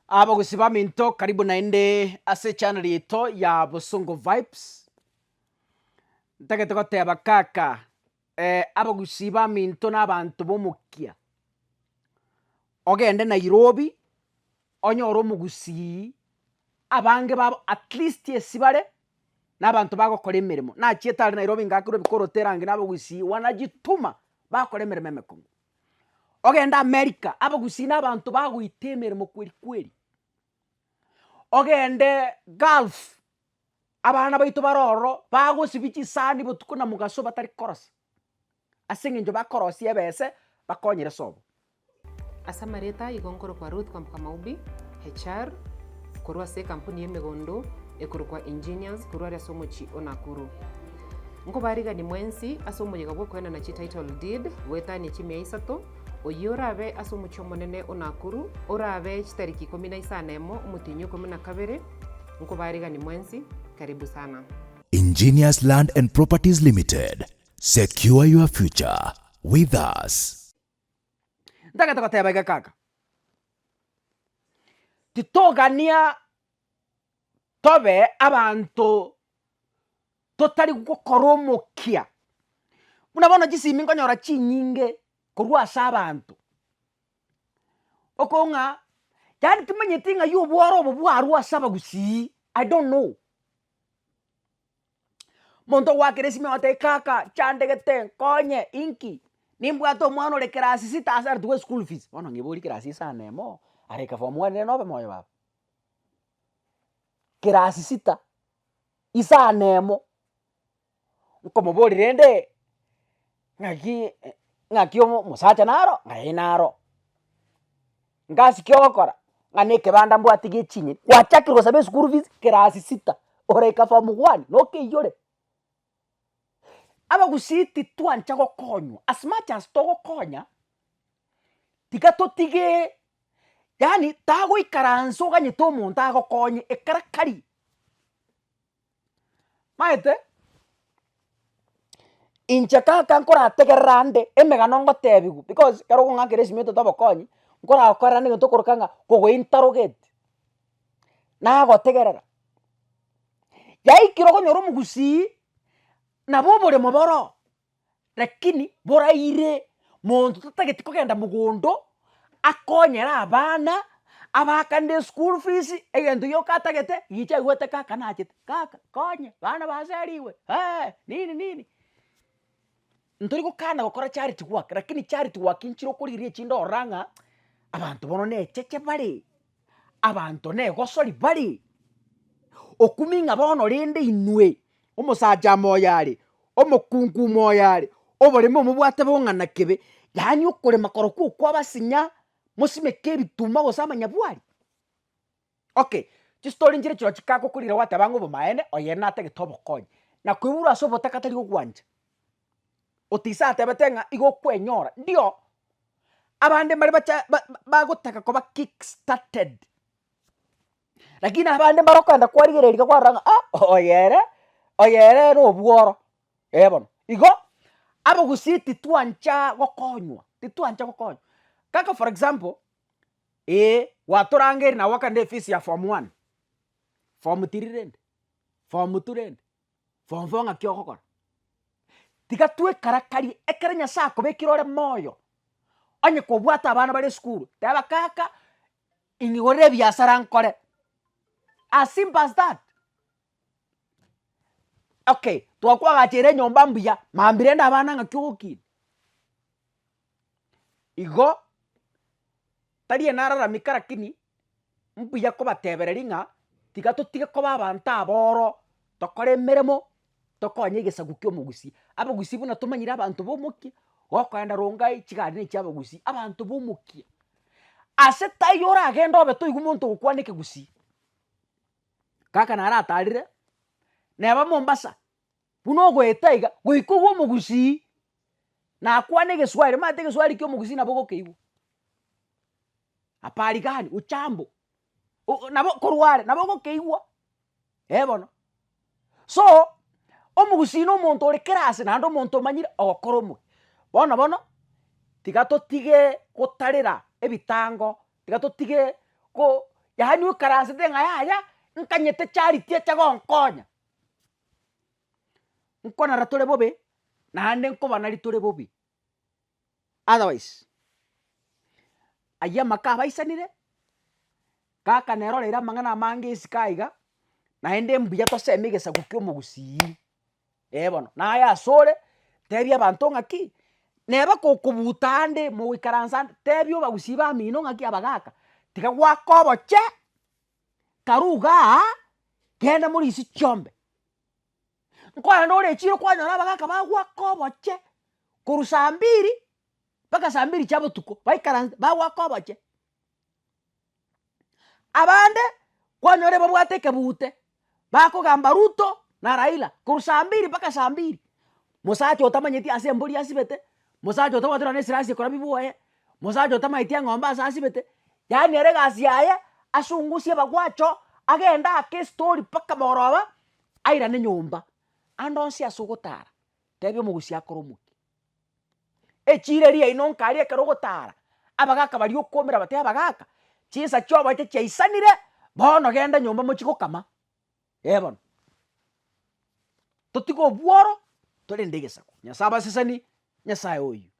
Abagusii baminto karibu naende ase echannel yaito ya Bosongo Vibes, ntagete goteba kaka abagusii baminto na abanto bomokia, ogende Nairobi onyore omogusii abange babo at least ase bare na abanto bagokora emeremo, nachiete aria Nairobi ngakerwa ebikoroto erangi na abagusii wanajituma bakora emeremo emekong'u. Ogende America, abagusii na abanto bagoita emeremo kweri kweri. Ogende Gulf, abana baito bare ororo bagosibia chisani botuko na mogaso batari korosa, ase eng'encho bakorosia ebese bakonyere sobo. Ase amarieta igo nkorokwa Ruth Kwamboka Maubi, HR, korwa ase ekampuni y'emegondo ekorokwa Engineers korwa aria ase omochie o Nakuru. Nkobarigani mwensi ase omoyega bw'okoenana chititle deed goetania chimia isato, oyio orabe ase omochie omonene o Nakuru, orabe chitariki ikomi na isano emo omotienyi o ikomi na kabere, nkobarigani mwensi, karibu sana. Engineers Land and Properties Limited, secure your future with us. Ntagete goteba iga kaka, titogania tobe abanto totari gokora omokia, buna bono chisimi nkonyora chinyinge korwa ase abanto, okong'a yaani timanyeti ng'ai obworo obo bwarwa ase abagusii, I don't know. Omonto ogoakera esimi agotebia kaka chandegete nkonye inki, nimbwate omwana ore class sita ase aretwe eschool fees, bono ng'ebori class isano emo, areke form one rende nobe moyo baba? Class sita, isano emo, nkomoboria rende ng'aki ng'aki omosacha naro? Ng'a ee naro. Ngasi ki ogokora? Ng'a na ekebanda mbwate gie chinyeni, gwachakire gosaba eschool fees class sita, oraika form one nokeiyore. Abagusii titwancha gokonywa, as much as togokonya, tiga totige yaani tagoikaransa oganyete omonto agokonye ekara kari. Maete, inche kaka nkorategerera ande emegano ngotebiwa because ekero okong'akera esimi otete obokonyi, nkoragokorera na egento okoroka ng'a kogointerrogate, nagotegerera. Yaikire okonyora omogusii, nabo oboremo boroo. Lakini boraire monto tatageti kogenda mogondo, akonyere abana, abakanire eschool fees, egento gioka atagete, gicha aigwete kaka nachete, kaka konya, bana baserigwe eh nini nini. Ntori gokana gokora charity work, lakini charity work nchire okorigereria echinde orore ng'a abanto bono na echeche bare, abanto na egosori bare, okumia ng'a bono rende inwe. Omosacha omoyo are, omokungu omoyo are, oboremo mobwate bong'ana kebe, yaani okorema korokwo okw'abasinya, mosimeke ebituma gose amanyabwari. Okay, chistori nchire chirochio chikagokorire gwateba ng'a obomaene, oye natagete obokonyi, na koiborwa ase obotaka tari gogwancha. Otise atebete ng'a igo okwenyora, ndio, abande mbare bacha ba- ba- bagotaka koba kick started. Lakini abande mbare okogenda kwarigereria iga kwarora ng'a ah oyo ere, oyo ere na obworo, eh bono. Igo, abagusii titwancha gokonywa, titwancha gokonywa. Kaka for example, eh gwatorangeire naye gwakenda efees ya form one, form three rende, form two rende, form four ng'aki ogokora? Tiga twekarakarie ekero Nyasaye akobekire ore moyo, onye kobwate abana bare esukuru, teba kaka. Ing'igorere ebiasara nkore, as simple as that. Okay, twakwagacheire enyomba mbuya, mambia rende abana ng'aki ogokina? Igo, tari enararamika rakini, mbuya kobatebereria ng'a tiga totige koba abanto aboro, tokore emeremo, tokonye egesaku kia omogusii. Abagusii buna tomanyire abanto ba omokia, gokoenda rongai chigari na echia abagusii, abanto ba omokia. Ase taiyo oragende obe toigwe monto ogokwana ekegusii, kaka naratarire, neba Mombasa, buna ogoeta iga, goika oigwe omogusii, nakwana egeswahili, omanyete egeswahili kia omogusii nabo ogokeigwa. Habari gani, hujambo, o- nabo korwa are nabo ogokeigwa. Eh bono. So, omogusii na omonto ore kera ase naende omonto omanyire ogokora omokia. Bono bono, tiga totige gotarera ebitango, tiga totige go. Yaani oikaransete ng'a yaya, nkanyete charity eche gonkonya. Nkonara tore bobe, naende nkobanari tore bobe. Otherwise, ayio amaka abaisanire, kaka neroreire amang'ana amange isiko aiga, naende mbuya toseme egesaku kia omogusii, eh bono, naye asore, tebia abanto ng'aki, neba kokobuta ande mogoikaransa ande, tebia obagusii bamino ng'aki abagaka, tiga goaka oboche, karwe igaa, genda morisia chiombe. Nkorende ore echiro kwanyora abagaka bagoaka oboche korwa saa mbiri mpaka saa mbiri chia botuko baikaranse bagoaka oboche. Abande kwanyora babwate ekebute bakogamba Ruto na Raila korwa saa mbiri mpaka saa mbiri. Mosacha otamanyeti ase embori asibete, mosacha otabwati nonye na esirasi ekorabia bwoye, mosacha otamanyeti eng'ombe ase asibete, yaani ere egasi yaye asungusie abagwacho agende aake estori mpaka mogoroba airane nyomba, ande onsi ase ogotara, tebia omogusi akore omokia. Echiro eria yaino nka aria ekero ogotara, abagaka baria okoumera batebie abagaka, chinsa chioboete chiaisanire, bono genda nyomba mochie gokama, eh bono. Totige obworo, torende egesaku. Nyasae abasesenie, Nyasae oyio.